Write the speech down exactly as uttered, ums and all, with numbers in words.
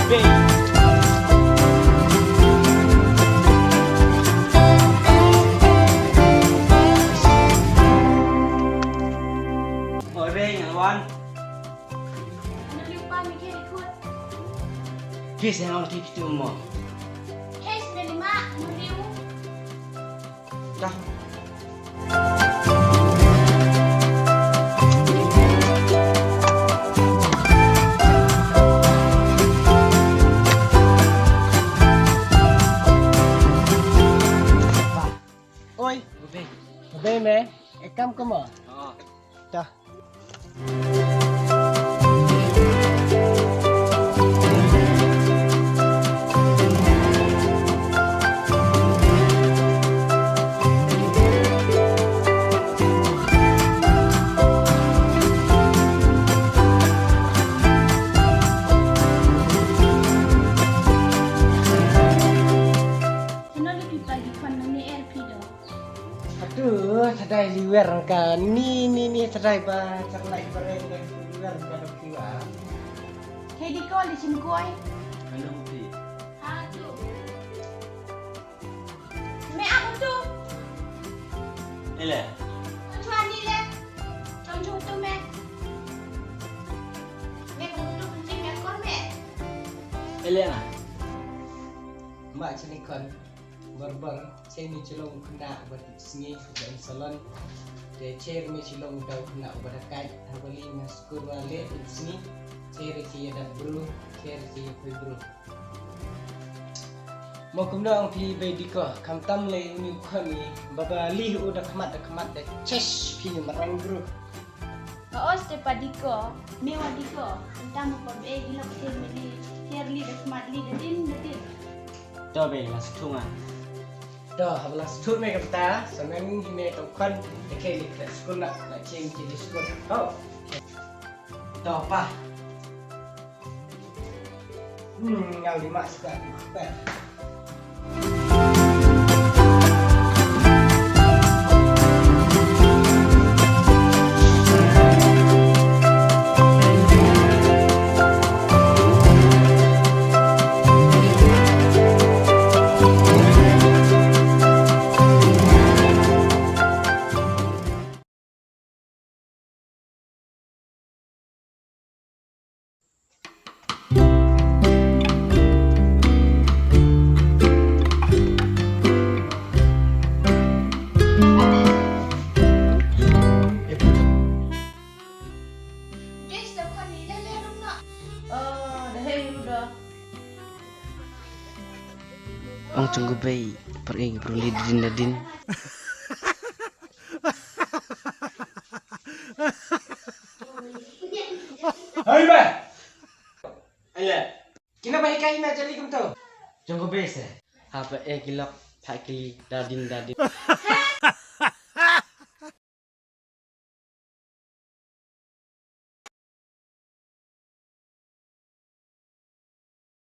Bang. Oi, Bang, ngan wan. Naliu pa mi ke record. Ke se ngau ti pitu mo. Ke se lima, naliu. Dah. Oi. Ube. Ube me. Ekam kamo. Oh. Dah. Shano la phi pagi khon nang ne er phi do? Atu, tadai liwer ka ni ni ni tadai ba tadai bareng ka liwer ka dok kiwa. Hei di ko li chim koi. Anu phi. Atu. Me aku tu. Ele. Chua ni le. Chong chong tu me. Me aku tu kunci me kor me. Ele ah. Ma chini kon. Barbar, che me chi long u khynnah uba tip sngi, uba im salon. Te che me chi long u da u khynnah uba da kait, haba leit na skul ba leh tip sngi. Che re chi ïa dap bru, che re chi ïa poi bru. Mo kumno ong phi bei diko, khamtam lei uni u khon i, baba lih u da khmat da khmat da chesh phi marang bru. Ka os te pa diko, me wa diko, khamtam u pa bei hi lok te me li, ter li da khmat li da din da din. To be la sthunga. To haba la sthung me kata, sa nang hi me tong khon, te ke li kre skul na, la ching ki li skul. To. To pa. Hmm, ngau di mak suka di mak. Ong chung ko bei, par ing, par li din da din. Hai ba. Ayo. Kina ba hikai me jali kumto. Jong ko bese. Haba e kilok, pha kili, dadin, dadin.